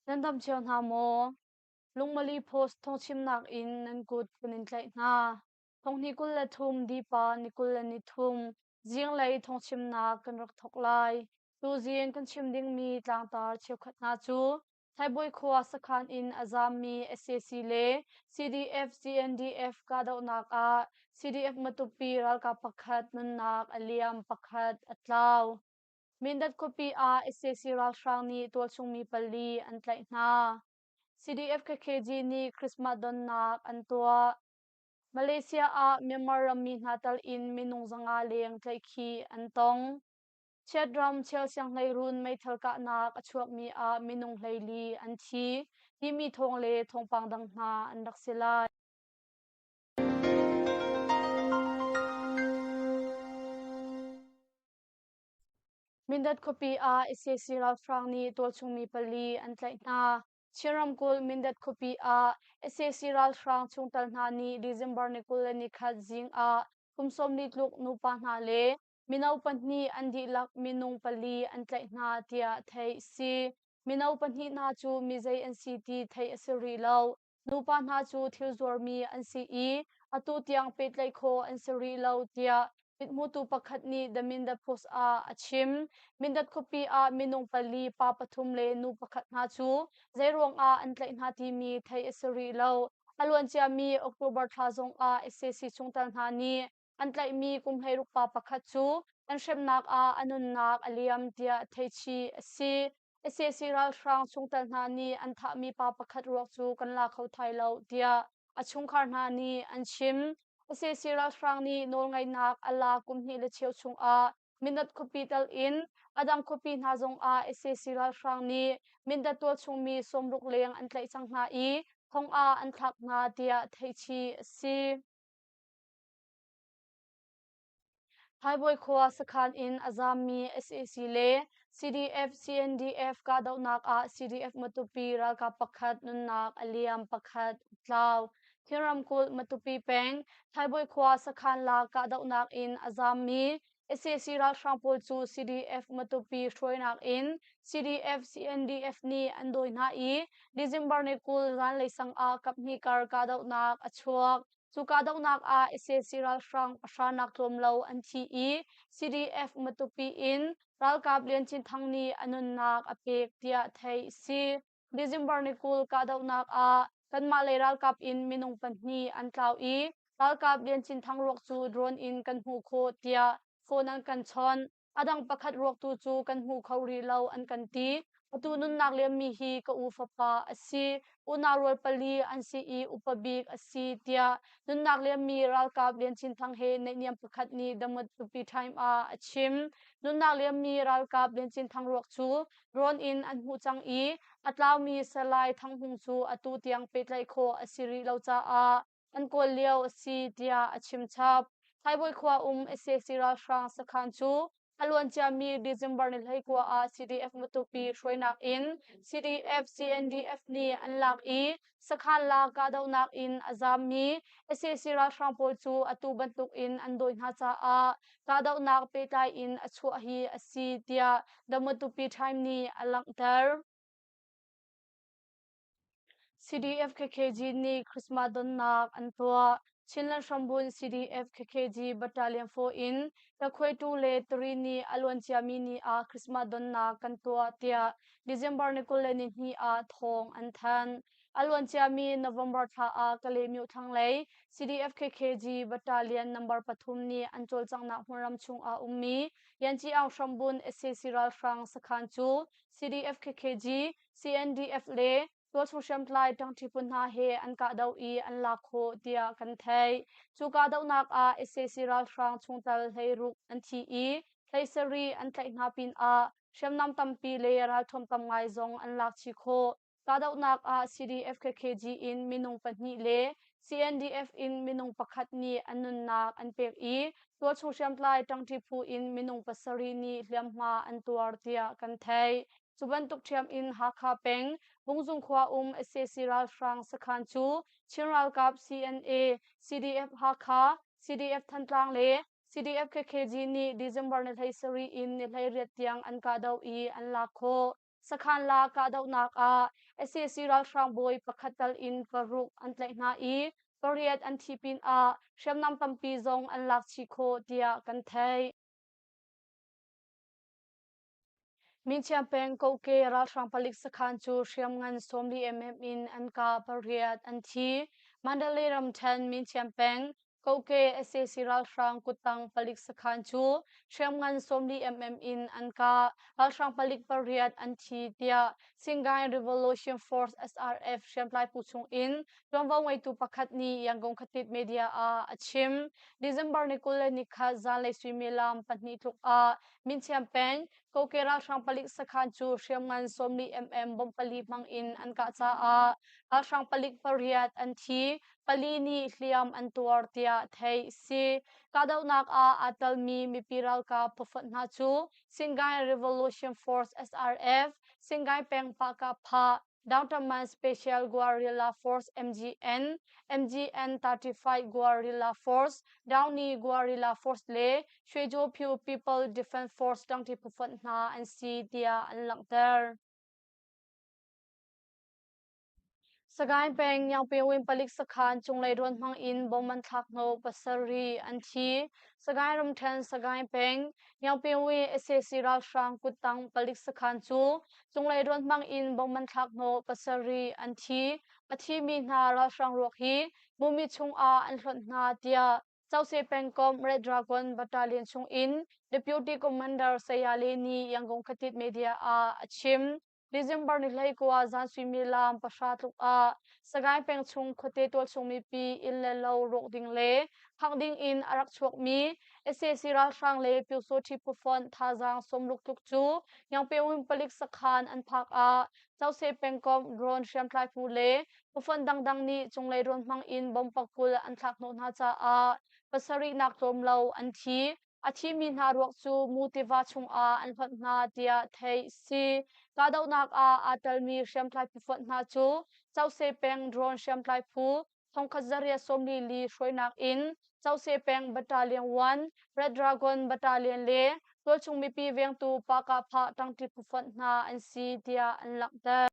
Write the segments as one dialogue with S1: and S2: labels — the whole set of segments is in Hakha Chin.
S1: Nan dam cio hna maw? Lungmali Post thawngchimnak in nan kut kan in tlaih hna. Thonghnih 23 Dipa ni 23 zinglei thawngchimnak kan rak thawk lai. Tuzing kan chim dingmi tlangtar cheukhat hna cu Thaibawi khua sakhan in a zaammi sac le CDF CNDF kahdohnak ah CDF Matupi ralkap pakhat nunnak a liam pakhat a tlau. Mindat khuapi ah sac ralhrang nih tualchungmi pali an tlaih hna. CDF KKG nih Christmas donnak an tuah. Malaysia ah Myanmar rammi hna tal in minung 500 leng tlaihkhih an tong. Chiatram Chel Sianghleirun meithal kahnak a chuakmi ah minung 14 an thi timi thawng le thawngpang dang hna an rak si lai. Mindat khuapi ah sac ralhrang nih tualchungmi pali an tlaih hna. Chin ramkulh Mindat khuapi ah sac ralhrang chungtel hna nih December ni 21 zing ah kum 40 tluk nupa hna le mino pahnih an dihlak minung pali an tlaih hna tiah theih a si. Mino pahnih hna cu mizei an si ti theih a si rih lo. Nupa hna cu thil zuarmi an si i atu tiang pehtlaih khawh an si rih lo tiah mithmutu pakhat nih The Mindat Post ah a chim. Mindat khuapi ah minung pali, pa pathum le nu pakhat hna cu zeiruang ah an tlaih hna timi theih a si rih lo. A luanciami October thla zong ah sac chungtel hna nih an tlaihmi kum 16 pa pakhat cu an hremnak ah a nunnak a liam tiah theihchih a si. Sac ralhrang chungtel hna nih an thahmi pa pakhat ruak cu kan la kho thai lo tiah a chungkhar hna nih an chim. Sac ralhrang nih nawlngeihnak a lak kum hnih le cheu chungah Mindat khuapi tal in a dang khuapi hna zongah sac ralhrang nih Mindat tualchungmi 60 leng an tlaih cang hna i thong ah an thlak hna tiah theihchih a si. Thaibawi khua sakhan in a zaammi sac le CDF CNDF kahdohnak ah CDF Matupi ralkap pakhat nunnak a liam pakhat a tlau. Chin ramkulh Matupi peng Thaibawi khua sakhan lak kahdohnak in a zaammi sac ralhrang pawl cu CDF Matupi hruainak in CDF CNDF nih an dawi hna i December ni 20 zanlei sang ah kaphnih kar kahdohnak a chuak. Cu kahdohnak ah sac ralhrang pahranak tlawm lo an thi i CDF Matupi in ralkap Lian Cin Thang nih a nunnak a pek tiah theih a si. December ni 20 kahdohnak ah kanmah lei ralkap in minung pahnih an tlau i ralkap Lian Cin Thang ruak cu drone in kan hmuh khawh tiah phone an kan chawnh. A dang pakhat ruak tu cu kan hmu kho rih lo an kan ti. Atu nunnak liammi hi ka u fapa a si. Unau rual pali an si i upa bik a si tiah nunnak liammi ralkap Lian Cin Thang he naihniam pakhat nih The Matupi Time ah a chim. Nunnak liammi ralkap Lian Cin Thang ruak cu drone in an hmuh cang i a tlaumi Salai Thang Hmung cu atu tiang pehtlaih khawh a si rih lo caah an kawl lio a si tiah a chim chap. Thaibawi khua um sac ralhrang sakhan cu a luanciami December ni 19 ah CDF Matupi hruainak in CDF CNDF nih an lak i sakhan la kahdohnak in a zaammi sac ralhrang pawl cu atu bantuk in an dawi hna caah kahdohnak pehtlai in a chuah hi a si tiah The Matupi Time nih a langhter. CDF KKG nih Christmas donnak an tuah. Chinland hrambunh CDF KKG Battalion 4 in Takhuaitu le Tari nih a luanciami ni ah Christmas donnak kan tuah tiah December ni 22 ah thawng an thanh. A luanciami November thla ah Kalaymyo thlanglei CDF KKG Battalion number pathum nih an cawlcanghnak hmunram chung ah ummi Yanci Aung hrambunh sac ralhrang sakhan cu CDF KKG CNDF le tualchung hriamtlai ṭangṭi phu hna he an kahdoh i an lak khawh tiah kan theih. Cu kahdohnak ah sac ralhrang chungtel 16 an thi i 17 an tlaih hna pinah hriamnam tampi le ralthuam tam ngai zong an lak chih khawh. Kahdohnak ah CDF KKG in minung pahnih le CNDF in minung pakhat nih an nunnak an pek i tualchung hriamtlai ṭangṭi phu in minung pasarih nih hliamhma an tuar tiah kan theih. Cu bantuk ṭhiam in Hakha peng Bungzung khua um sac ralhrang sakhan cu Chin ralkap CNA, CDF Hakha, CDF Thantlang le CDF KKG nih December ni 17 in ni 18 tiang an kahdoh i an lak khawh. Sakhan la kahdohnak ah sac ralhrang bawi pakhat tal in paruk an tlaih hna i pariat an thi pinah hriamnam tampi zong an lak chih khawh tiah kan theih. Minchiam peng Koke ralhrang palik sakhan cu hriamngan 40 mm in an kah, pariat an thi. Mandalay ramṭhen Minchiam peng Koke sac ralhrang kuttang palik sakhan cu hriamngan 40 mm in an kah. Ralhrang palik pariat an thi tiah Singai Revolution Force SRF hriamtlai phu chung in ṭuanvo ngeitu pakhat nih Yangon khatit media ah a chim. December ni 21 zanlei suimilam 2 tluk ah Minchiam peng Koke ralhrang palik sakhan cu hriamngan 40 mm bomb pali hmang in an kah caah ralhrang palik pariat an thi, pali nih hliam an tuar tiah theih si. Kahdohnak ah aa telmi mipi ralkap phufonh hna cu Singai Revolution Force SRF, Singai peng Pahkahphah, Downtown Special Guerrilla Force MGN, MGN 35 Guerrilla Force, Downy Guerrilla Force le Shwejopyu People Defense Force ṭangṭi phufonh hna an si tiah an langhter. Sagaing peng Nyangpewin palik sakhan cunglei rawn hmang in bom an thlak hnawh pasarih an thi. Sagaing ramṭhen Sagaing peng Nyangpewin sac ralhrang kuttang palik sakhan cu cunglei rawn hmang in bom an thlak hnawh pasarih an thi. A thimi hna ralhrang ruak hi mumi chungah an hlonh hna tiah Cause pengkomh Red Dragon Battalion chungin Deputy Commander Saya Le nih Yangon Khatit Media ah a chim. December ni 19 zan suimilam 10 tluk ah Sagaing peng chung khuate tualchung mipi inn le lo rawk ding le khangh ding in a rak chuakmi sac ralhrang le Pyusawṭhi phufonh thazaang 60 tluk cu Yangpewin palik sakhan an phak ah Cause pengkomh drone hriamtlai phu le phufonh dangdang nih cunglei rawn hmang in bomb pakul an thlak hnawh hna caah pasarihnak tlawm lo an thi. A thimi hna ruak cu Mu tiva chungah an hlonh hna tiah theih si. Kahdohnak ah aa telmi hriamtlai phufonh hna cu Cause peng drone hriamtlai phu 1844 hruainak in Cause peng Battalion 1, Red Dragon Battalion le tualchung mipi vengtu Pahkahphah ṭangṭi phufonh hna an si tiah an langhter.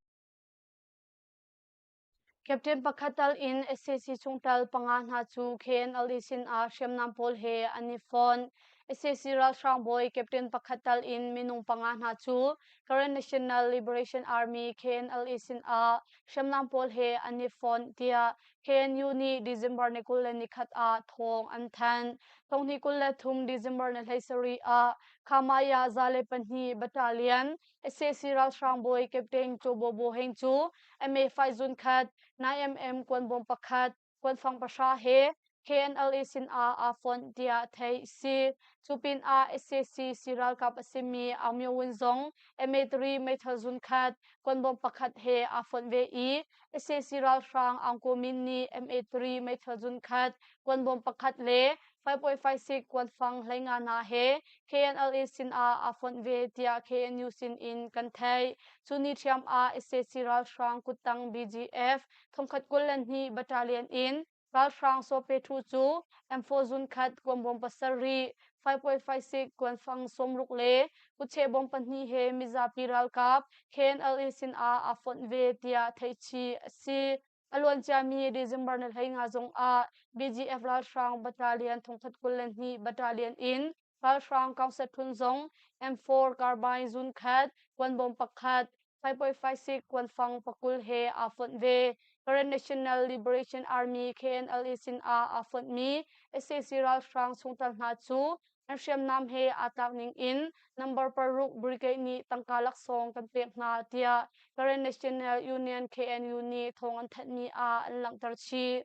S1: Captain pakhat tal in sac chungtel panga hna cu KNLA sinah hriamnam pawl he an i fon. Sac ralhrang bawi captain pakhat tal in minung panga hna cu Karen National Liberation Army KNLA sinah hriamnam pawl he an i fon tiah KNU nih December ni 21 ah thawng an thanh. Thonghnih 23 December ni 17 ah Khamaya 102 Battalion sac ralhrang bawi Captain Cho Bo Bo Heng cu MA5 zun khat, 9mm kuanbawm pakhat, kuanfang pahra he KNLA sinah aa fonh tiah theih si. Cu pinah sac si ralkap a simi Aung Myo Win zong MA3 meithal zun khat, kuanbawm pakhat he aa fonh ve i sac ralhrang Aung Ko Min nih MA3 meithal zun khat, kuanbawm pakhat le 5.56 kuanfang 15 hna he KNLA sinah aa fonh ve tiah KNU sin in kan theih. Cu ni ṭhiam ah sac ralhrang kuttang BGF 1022 Battalion in ralhrang Sawpe Thu cu M4 zun khat kuanbawm pasarih 5.56 kuanfang 60 le kutcheh bom pahnih he mizapi ralkap KNLA sinah aa fonh ve tiah theihchih a si. A luanciami December ni 15 zongah BGF ralhrang battalion 1022 battalion in ralhrang Kaungset Htun zong M4 carbine zun khat, kuanbawm pakhat, 5.56 kuanfang pakul he aa fonh ve. Karen National Liberation Army KNLA sinah aa fonhmi sac ralhrang chungtel hna cu an hriamnam he aa tlak ning in number 6 brigade nih tangka laksawng kan pek hna tiah Karen National Union KNU nih thawng an thanhmi ah an langhter chih.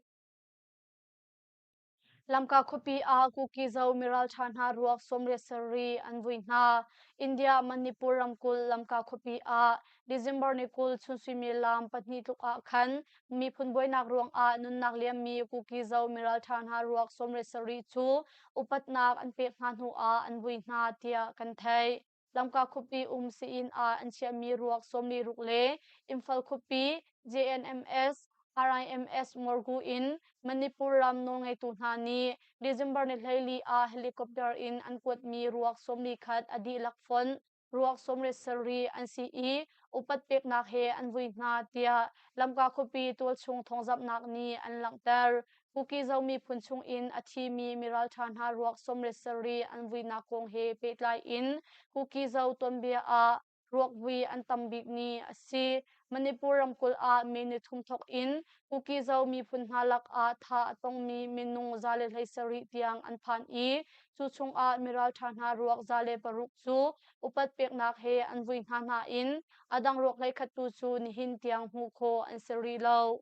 S1: Lamka khuapi ah Kuki Zo miralṭha hna ruak 87 an vui hna. India Manipur ramkulh Lamka khuapi ah December ni 20 chun suimilam 2 tluk ah khan miphun buainak ruangah nunnak liammi Kuki Zo miralṭha hna ruak 87 cu upatnak an pek hna hnuah an vui hna tiah kan theih. Lamka khuapi um sii-inn ah an chiahmi ruak 46 le Imphal khuapi JNMS RIMS Morgue in Manipur ram nawlngeitu hna nih December ni 14 ah helicopter in an kuatmi ruak 41 a dihlak fonh. ruak 17 an si i upat peknak he an vui hna tiah Lamka khuapi tualchung thawngzamhnak nih an langhter. Kuki Zo miphun chungin a thimi miralṭha hna ruak 17 an vuinak kong he pehtlai in Kuki Zo tuanbia ah ruakvui an tam bik ni a si. Manipur ramkulh ah May ni thum thawk in Kuki Zo miphun hna lakah thah a tongmi minung 117 tiang an phan i cu chungah miralṭha hna ruak 106 cu upat peknak he an vui hna nain a dang ruak 11 tu cu nihin tiang hmuh khawh an si rih lo.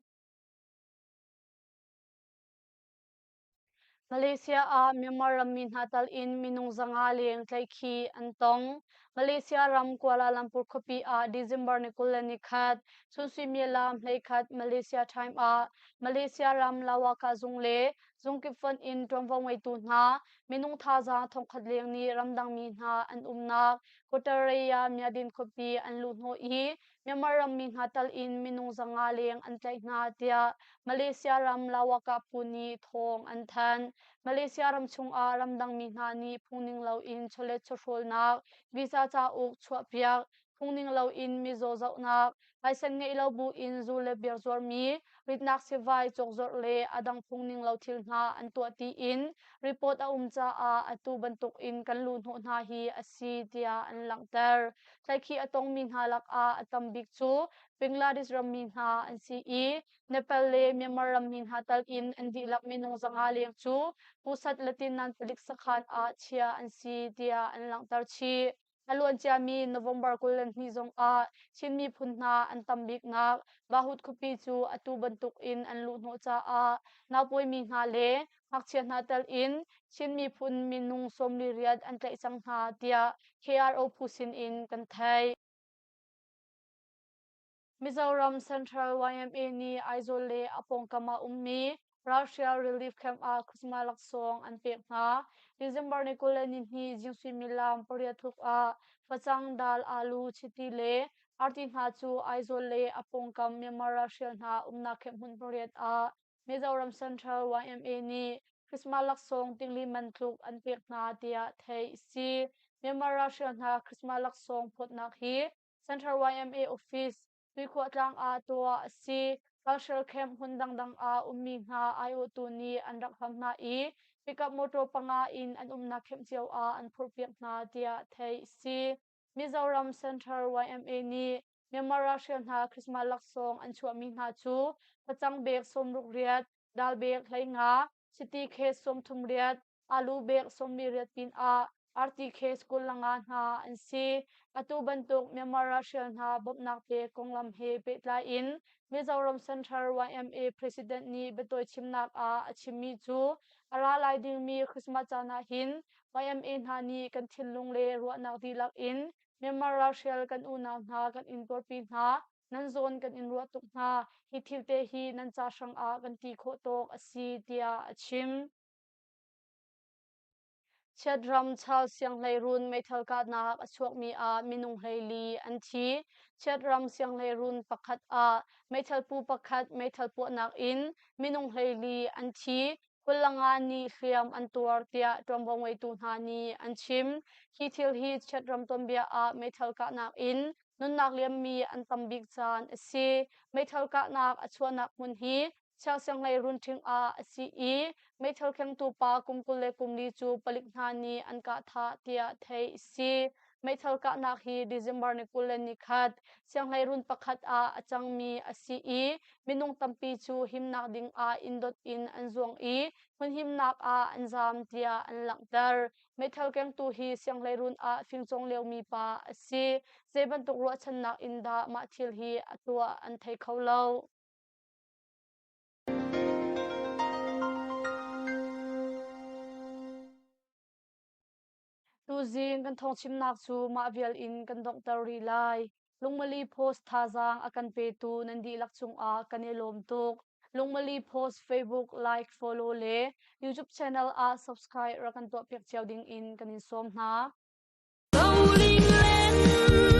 S1: Malaysia ah Myanmar rammi hna tal in minung 500 leng tlaihkhih an tong. Malaysia ram Kuala Lumpur khuapi ah December ni 21 chun suimilam 11 Malaysia time ah Malaysia ram Lawaka zung le zungkip fonh in ṭuanvo ngeitu hna minung thazaang 1000 leng nih ramdangmi hna an umnak Kotaraya Myadin khuapi an luhhnawh i Myanmar rammi hna tal in minung 500 leng an tlaih hna tiah Malaysia ram Lawaka phu nih thawng an thanh. Malaysia ram chungah ramdangmi hna nih phungning loin chawlet chawhrawlnak, visa cauk chuahpiak, phungning loin mizaw zohnak, laisen ngeih lo buin zu le beer zuarmi, ritnak sivai cawkzorh le a dang phungning lo thil hna an tuah tiin report a um caah atu bantukin kan luhhnawh hna hi a si tiah an langhter. Tlaihkhih a tongmi hna lakah a tam bik cu Bangladesh rammi hna an si i Nepal le Myanmar rammi hna tal in an dihlak minung 500 leng cu Pusat Latinan palik sakhan ah chia an si tiah an langhter chih. A luanciami November 22 zongah Chin miphun hna an tam biknak Bahut khuapi cu atu bantukin an luhhnawh caah naupawimi hna le ngakchia hna tel in Chin miphun minung 48 an tlaih cang hna tiah KRO phu sin in kan theih. Mizoram Central YMA nih Aizawl le a pawngkam ah ummi ralhrial relief camp ah Christmas laksawng an pek hna. December ni 22 zing suimilam 8 tluk ah facang, dal, alu, chiti le arti hna cu Aizawl le a pawngkam Myanmar ralhrial hna umnak camp hmun pariat ah Mizoram Central YMA nih Christmas laksawng tingli man tluk an pek hna tiah theih a si. Myanmar ralhrial hna Christmas laksawng phawtnak hi Central YMA Office, Tuikhuahtlang ah tuah a si. Cultural camp hmun dangdang ah ummi hna aiawhtu nih an rak hlam hna i pickup motor panga in an umnak camp cio ah an phurhpiak hna tiah theih a si. Mizoram Central YMA nih Myanmar ralhrial hna Christmas laksawng an chuahmi hna cu facang bag 68, dal bag 15, chiti case 38, alu bag 48 pinah RTK 25 hna an si. Atu bantuk Myanmar ralhrial hna bawmhnak pek konglam he pehtlai in Mizoram Central YMA President nih biatawi chimnak ah a chimmi cu a ra lai dingmi Christmas caan ah hin YMA hna nih kan thinlung le ruahnak dihlak in Myanmar ralhrial kan unau hna kan in tuarpi hna. Nan zawn kan in ruah tuk hna. Hi thil te hi nan ca hrangah kan ti khawh tawk a si tiah a chim. Chiatram Charles Sianghleirun meithal kahnak a chuakmi ah minung 14 an thi. Chiatram Sianghleirun pakhat ah meithal pu pakhat meithal puahnak in minung 14 an thi. 25 nih hliam an tuar tiah ṭuanvo ngeitu hna nih an chim. Hi thil hi Chiatram tuanbia ah meithal kahnak in nunnak liammi an tam bik caan a si. Meithal kahnak a chuahnak hmun hi Siangsianghleirun ṭhing ah a si i meithal khengtu pa kum 24 cu palik hna nih an kah thah tiah theih a si. Meithal kahnak hi December ni 21 sianghleirun pakhat ah a cangmi a si i minung tampi cu himnak ding ah inn dot in an zuang i hmunhimnak ah an zaam tiah an langhter. Meithal kengtu hi sianghleirun ah fimcawng liomi pa a si. Zei bantuk ruahchannak in dah mah thil hi a tuah an thei kho lo. Tuzing kan thawngchimnak cu mah vial in kan donghter rih lai. Lungmali Post thazaang a kan petu nan dihlak cungah kan i lawm tuk. Lungmali Post Facebook like, follow le YouTube channel ah subscribe rak kan tuahpiak cio ding in kan in sawm hna.
S2: Rolling land.